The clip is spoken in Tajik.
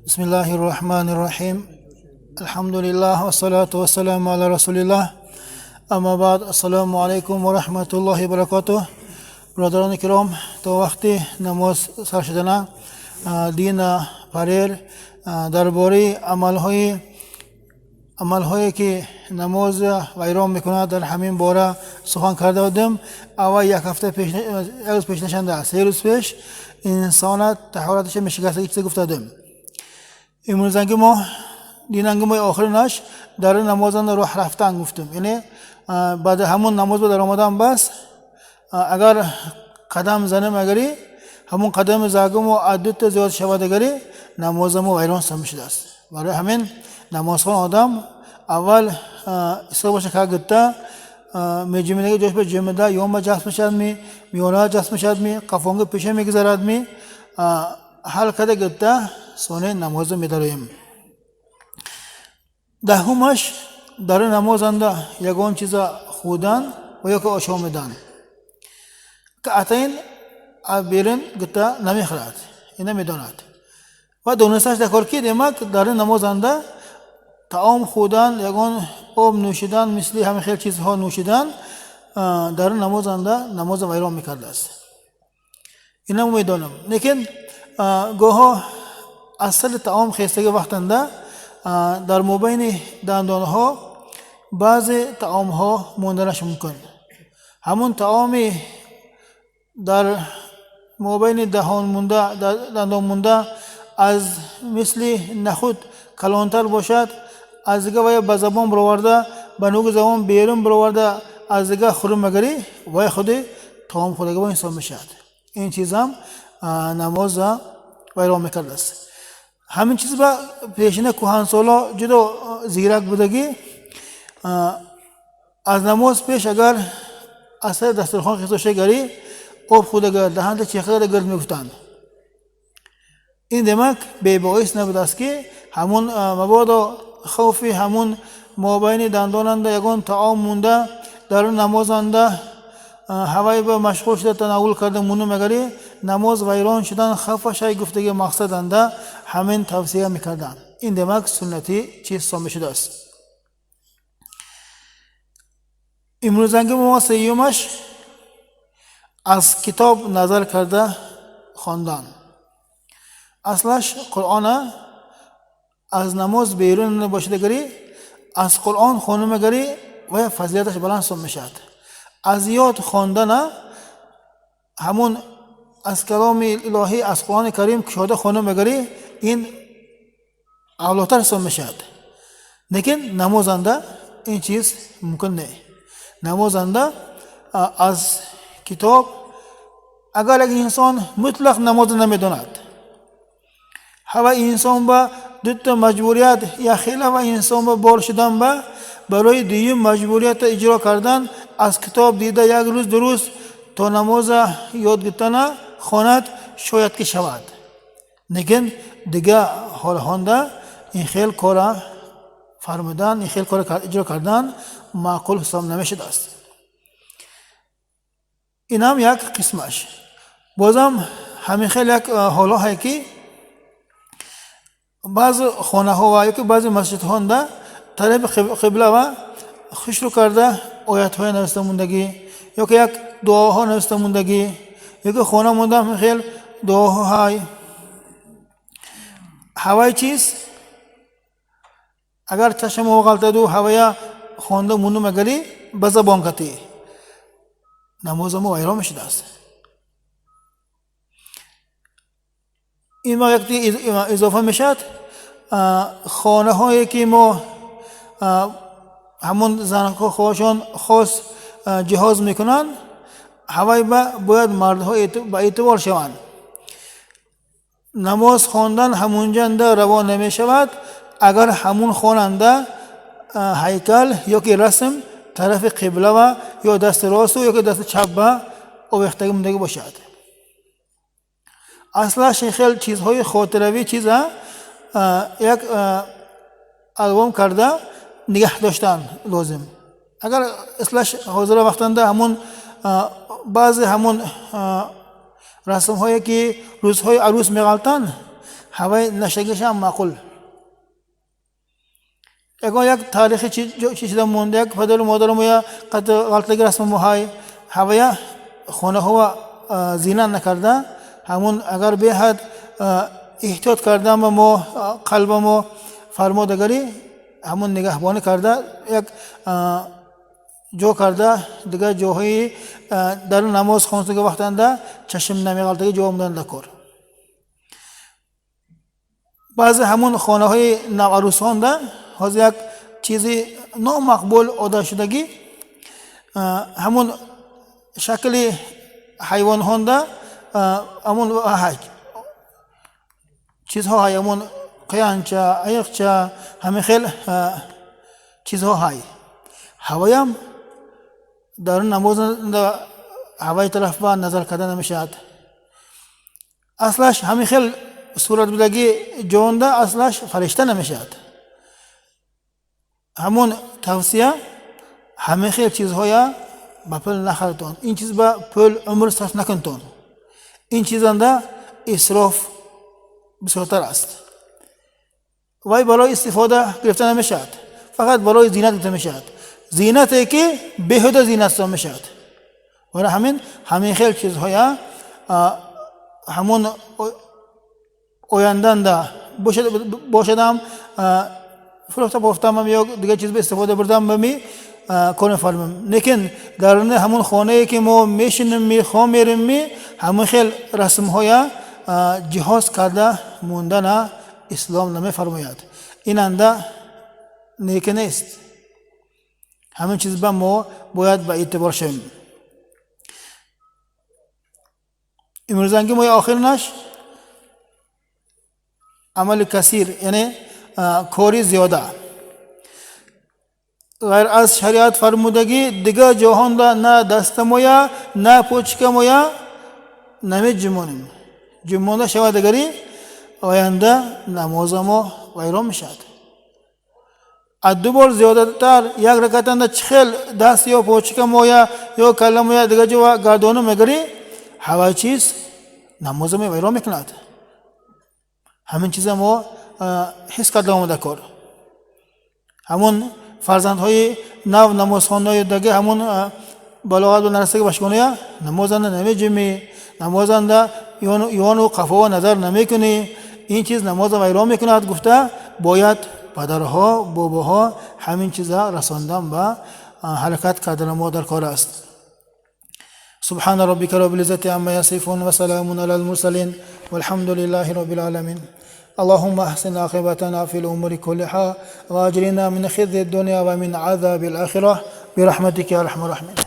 بسم الله الرحمن الرحيم. الحمد لله والصلاة والسلام على رسول الله. اما بعد، السلام علیکم و رحمت الله و برکاته. برادران کرام، تا وقتی نماز سر شدن دین پریر درباره عملهایی که نماز ویران میکند در همین باره سخن کرده بودیم. اول یک هفته پیش، یک روز پیش نشنده، 3 روز پیش انسان طهارتش میشکسته چیز گفته بودیم. امروز ما دینانگ ما آخرینش در نماز روح رفتن گفتیم، یعنی بعد همون نماز در آمدن بس اگر قدم زنم، اگری همون قدم زاگم و عدت زیاد شود، اگری نماز ما ویران شده است. برای همین намозхон одам аввал ҳисобаша ка гирифта меҷимидаги ҷош ба ҷимида ёнба ҷасм мешавад, миёна ҷасм мешавад, қафонги пеша мегузарад, ҳал карда гирифта сони намоза медароем. Даҳумаш, дар намозанда ягон чиза хӯрдан ва ё ки ошомидан, ки атаин берун гирифта намехӯрад, ина медонад ва донисташ дар кор ки демак дар намозанда таом хӯрдан, ягон об нӯшидан, мисли ҳамин хел чизҳо нӯшидан дар намозанда намоза вайрон мекардааст. Ина медонам, лекин гоҳо аз сари таом хестаги вақтанда дар мобайни дандонҳо баъзе таомҳо монданаш мумкин. Ҳамун таоми дар мобайни даҳон монда, дандон монда, аз мисли нахуд калонтар бошад, аз дига вая ба забон бароварда, ба нуги забон берун бароварда, аз дига хӯрум магарӣ, вай худи таом хӯрдаги бо инсон мешавад. Ин чизам намоза вайрон мекардааст. Ҳамин чиз ба пешина кӯҳансоло ҷудо зирак будагӣ, аз намоз пеш агар аз сари дастурхон хизошагарӣ, об хӯрдага, даҳанта чехада гирд мегуфтанд. Ин демак бебоис набудааст, ки ҳамун мабодо хавфи ҳамун мобайни дандонанда ягон таом монда, дар намозанда ҳавай ба машғул шуда танаввул карда муну магари намоз вайрон шудан хавфашай гуфтаги мақсаданда ҳамин тавсия мекарданд. Ин демак суннатӣ чиз ҳисоб мешудааст. Имрӯзанги мо сеюмаш, аз китоб назар карда хондан. Аслаш Қуръона аз намоз берун бошидагарӣ аз Қуръон хонумагарӣ ва фазилаташ баланд ҳисоб мешавад. Аз ёд хондана, ҳамун аз каломи илоҳӣ, аз Қуръони Карим кушода хонумагарӣ, ин авлотар ҳисоб мешавад. Лекин намозанда ин чиз мумкин не. Намозанда аз китоб, агар як инсон мутлақ намоза намедонад, ҳава инсон ба дута маҷбурият яхела ва инсон ба бор шудан ба барои дуюм маҷбурията иҷро кардан аз китоб дида як рӯз дуруст то намоза ёд гирифтана хонад, шояд ки шавад. Лекин дига ҳолҳонда ин хел кора фармудан, ин хел кора иҷро кардан маъқул ҳисоб намешудааст. Инам як қисмаш. Бозам ҳамин хел як ҳолҳое ки баъзе хонаҳо ва ёки баъзе масҷидҳонда тарафи қибла ва хушрӯ карда оятҳое нависта мондагӣ ёки як дуоҳо нависта мондагӣ, ёки хона монда ҳамин хел дуоҳо ҳай. Ҳавай чиз агар чашмо ғалтаду ҳавая хонда мунду магарӣ ба забон катӣ, намозамо вайрон мешудааст. Ин ма як изофа мешавад. Хонаҳое ки мо ҳамун занҳо хоҳашон хос ҷиҳоз мекунанд, ҳавай ба бояд мардҳо ба эътибор шаванд. Намоз хондан ҳамунҷанда раво намешавад, агар ҳамун хонанда ҳайкал ёки расм тарафи қибла ва ё дасти росту ёки дасти чап ба овехтагӣ мондагӣ бошад. Аслаш ин хел чизҳои хотиравӣ чиза як албом карда нигаҳ доштан лозим. Агар аслаш ҳозира вақтанда ҳамун баъзе ҳамун расмҳое ки рӯзҳои арӯс меғалтанд, ҳавай нашагиш ҳам маъқул. Ягон як таърихи чи чиза монда, як падару модару моя қад ғалтаги расму моҳай ҳавая хонаҳова зинат накарда, ҳамун агар беҳад эҳтиёт кардан ба мо қалба мо фармодагарӣ ҳамун нигаҳбонӣ карда як ҷо карда, дигар ҷоҳои дар намоз хонсуги вақтанда чашм намеғалтаги ҷо омадан дакор. Баъзе ҳамун хонаҳои наварӯсонда ҳозир як чизи номақбул одат шудагӣ, ҳамун шакли ҳайвонҳонда ҳамун чизҳо ҳай, ҳамун қиянча, аyiqча, ҳамин хел чизҳо ҳай. Ҳаваям дар намоз ҳаваи тараф ба назар карда намешавад. Аслаш ҳамин хел сурат будагӣ ҷонда аслаш фаришта намешавад. Ҳамун тавсия ҳамин хел чизҳоя ба пул нахаритон, ин чиз ба пул умр сарф накунтон. Ин чизанда исроф бисёртар аст. Вай барои истифода гирифта намешавад, фақат барои зинат гирифта мешавад. Зинате ки беҳуда зинат ҳисоб мешавад. Барои ҳамин хел чизҳоя ҳамун оянданда бошадам фурӯхта бофтамам ё дигар чиз ба истифода бурдам ба ми кор мефармам. Лекин дар ҳамун хонае ки мо мешинем, мехом мерем, ми ҳамун хел расмҳоя ҷиҳоз карда мондана ислом намефармояд. Инанда неки нест. Ҳамин чиз ба мо бояд ба эътибор шавем. Имрӯзанги мои охирнаш амали касир, яъне кори зиёда. Ғайр аз шариат фармудагӣ дигар ҷоҳонда на даста моя, на почка моя намеҷумонем. Ҷумонда шавад дигари оянда намоза мо вайрон мешавад. Аз ду бор зиёдатар як ракатанда чӣ хел даст ё почка моя ё калла моя дигар ҷо гардону мегарӣ, ҳавай чиз намоза мо вайрон мекунад. Ҳамин чиза мо ҳис карда омада кор. Ҳамун фарзандҳои нав намозхонаи даги ҳамун балоғат ба нарасаги башконая намозанда намеҷумӣ, намозанда ёну қафова назар намекунӣ, ин чиз намоза вайрон мекунад гуфта бояд падарҳо, бобоҳо ҳамин чиза расондан ба ҳаракат кардана мо дар кор аст. سبحان ربك رب العزة عما يصفون وسلام على المرسلين والحمد لله رب العالمين. اللهم أحسن عاقبتنا في الأمور كلها وأجرنا من خزي الدنيا ومن عذاب الآخرة برحمتك يا أرحم الراحمين.